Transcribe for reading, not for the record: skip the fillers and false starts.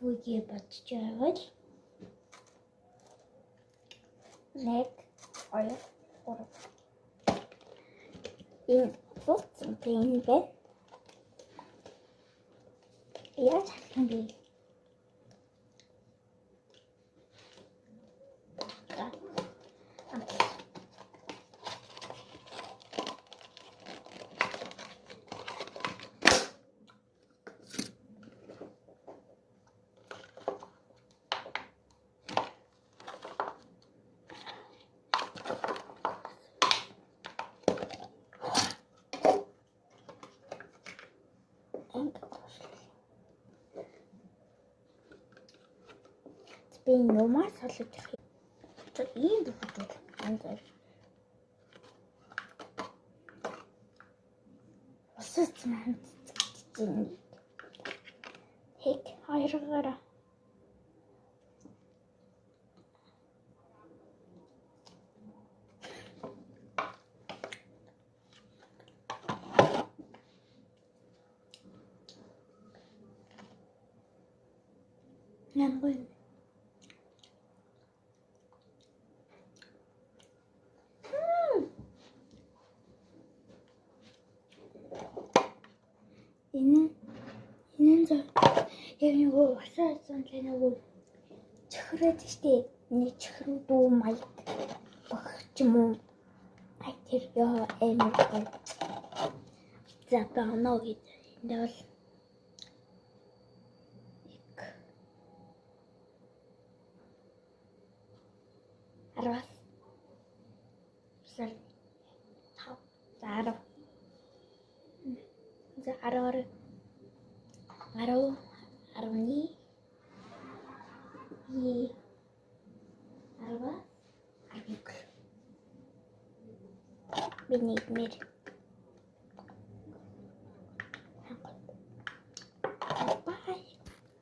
вэ гэж бодож байвал 1 2 3. Энэ буцсан юм бэ? Яаж харах юм бэ? За. Би нумаар солиж авах юм. За ийм дөхөж байна. Усц маань цэцэг. Хек хоёргоороо. Ямар юм. Энэ нь яг нөгөө усаа л нөгөө чихрээд штэ. Нэг чихрүү дүү маяг бох ч юм уу. Ай тэр ёо амар гоё. За баано гэж. Энд бол 10-аас 5. За 10. За 10 10 11 10 11. Би нэгмээр.